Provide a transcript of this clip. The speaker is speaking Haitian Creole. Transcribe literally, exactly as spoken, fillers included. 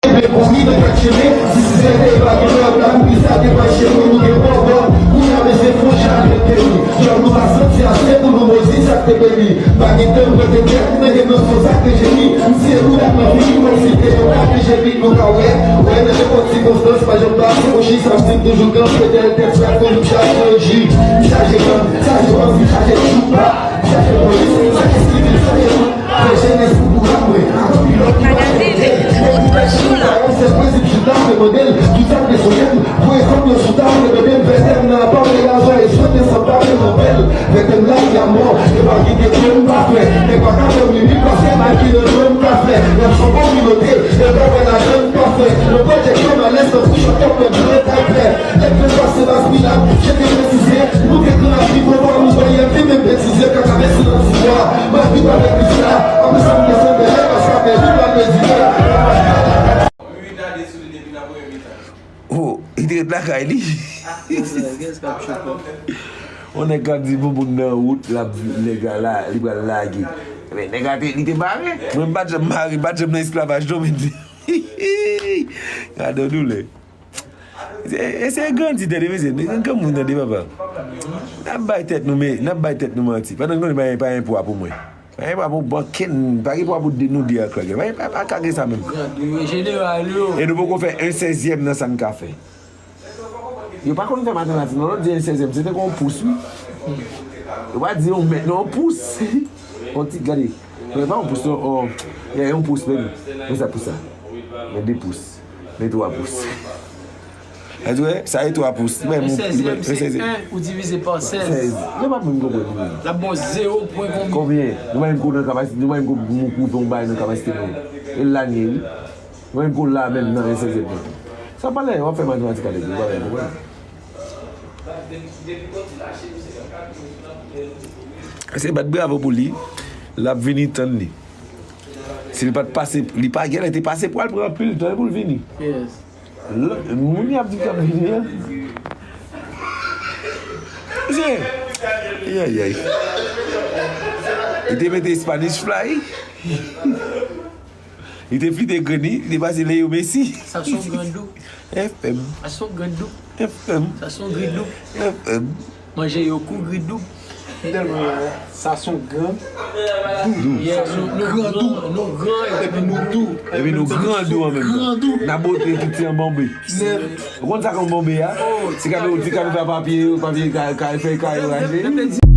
Te kouri nan kat chemen, si se te pa gen lòt la, pi sa te pa chemen, nou gen pòpò. Kounye a, mesye, fon jan avèk tèmi. Djòl nou pa santi ase pou nou modi sa k te beni. Pa gen tan prete tèt, men gen nan son sa k te jeni. M siye bouda nan figi, kòmsi te yon ka te jeni. Nou ka wè, wè, nan nenpòt sikonstans, pa janm pase, mouchi sa m di m toujou kanpe, dèyè tèt sa, toujou chaje ji. M chaje gang, chaje bandi, chaje tchoupa, chaje polis, chaje sivil, chaje tout. Fè jenès pou boura mwen, ak anpil lòt ki pa fè tèt. Lè pou pèch nou la, yon sèl prensip chita, se mande l, tout sa k te sonnen m, voye fanm yo sou tab, te mande m, vètè m nan apa, men lajan e swen, men san pa, men nan bèl. Vètè m la, y a mò, e pa gen detwo m pa fè. Nèg pa ka fè m limit, paske m ak ki nan dlo m ka fè. Y ap son kominote, e pa wè lajan m pa fè. Nan pwojè kòm alèz, nan bouch an kòm nan dlo kay fè. Lè m fè pase bas Pilat, je te presize, nou te gran ak li, bon, pa nou voye, te menm betize, kaka mèsi nan ti bwa. Mwen viv avèk Kris la, apre sa m desann dèyè, paske apre nou pral medite. Wi, wi, gade sou li depi nan premye mitan. Oh, li te ret lakay li. Kiyès k ap choke? On nèg k ap di bouboun nan wout, l ap, nèg la, la, li pral lage. Men nèg la te, li te mare. Mwen, m pa t janm mare, m pa t janm nan esklavaj, non, men. Gade yon doulè. E, e se grandi, tande, mesye. Nèg granmoun, tande, papa. N ap bay tèt nou, men, n ap bay tèt nou manti. Pandan n konnen pa gen, pa gen pwa pou mwen. Pa gen pwa pou okenn, pa gen pwa pou de, nou de ak Claude. Pa gen, pa, pa ka gen sa menm. Grandi, wi, jeneral yo. E nou poko fè yon sèzyèm nan sa n ka fè. Yo pa konn fè matematik, non, lòt di yon sèzyèm, se te kon yon pous, wi. Yo pa di yon mèt, non, yon pous. On ti, gade. Non, e pa yon pous, non, on, yeah, yon pous, men, men sa pous sa. Men de pous. Men twa pous. Sa di, wè, sa e twa pous. Li bay moun, li bay, se en, ou divize pa sèz. Sèz. Yo pa menm konprann li. L ap bon zewo pwen konbyen? Konbyen? Nou pa menm konn nan kapasite, nou pa menm konn moun pwouve yon bagay nan kapasite nou. E l la n ye, wi. Nou pa menm konn la menm nan en sèzyèm nan. Sa pa lè w ap fè matematik avèk li, ou pa menm konprann. Se bat bravo pou li. L ap vini tann li. Si li pa t pase, li pa genlè te pase pou al pran anpil tan pou l vini. Yes. Lòt moun y ap di k ap vini an. Mesye, ayayay. Li te mete Spanish fly. Li te flite grenn li, li te pase Leo Messi. Sa se yon grann dou. F M. Sa se yon grann dou. F M. Sa se yon gridou. F M. Manje yo kou gridou. Tèlman sa se yon grann dou. Yeah, sa se yon nou, nou grann dou. Gran, nou gran, epi nou dou. Epi nou gran dou an menm tan. Gran dou. N ap bote tout ti an bonbe. Nèt. Ou konn sa k yon bonbe a? Oh, ti kafe, ti kafe fè papye, papye ka, ka, fèy kayo rache.